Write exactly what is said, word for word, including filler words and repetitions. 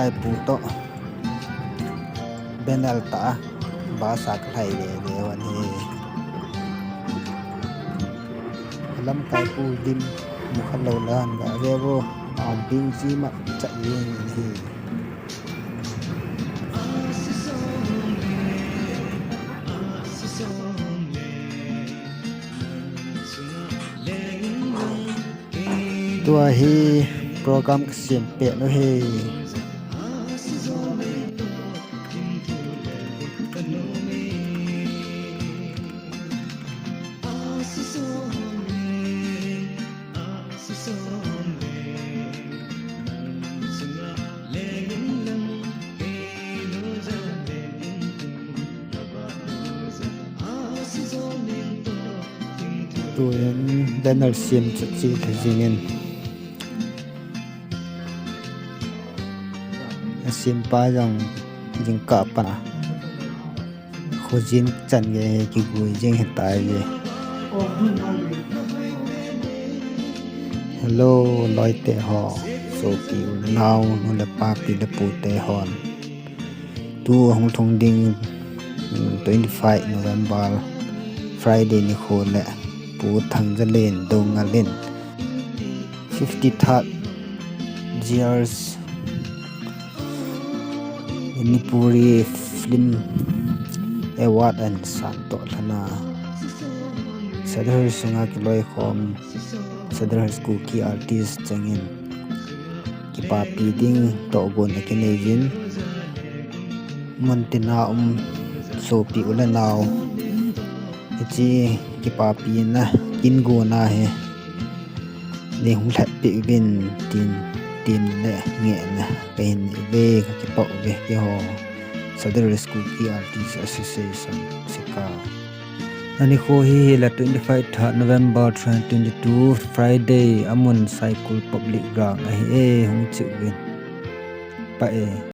Pu toh banner tah a bus a kalhai ve ve hon hi. Lamkai pu lim mukha lou lan ga ve vo. Amping chi ma cha yin hi. Tua hi program kasem pet u hi. Tuin banner sem chu chi thei jingin. Asempa jong jingkah a pat a khojin chan gei hi kigui jing hitai e. Hello, loite ho, sopi u le nao, nu le pa, pi le pu te hon. Tu hung lhung ding, mm, twenty five November, Friday nikho le Pu Thangjalen Doungel in fifty third G R S Manipuri Film Award ahin san toh lhon a, Sadar Hills sunga kiloikhom Sadar Hills Kuki artist chengin kipapi ding tohgon akinei jin, muntina um sopi u le nao, hiche kipapina kin gona hi nei hung lhatpeh uvin tin, tin le ngehna kahin nei uve, kakipah uve keiho Sadar Hills Kuki Artist Association, SHAKA. Anikho hi hile twenty five third November twenty twenty two Friday, amun Saikul Public Ground ahi e, hung che uvin. Pah e.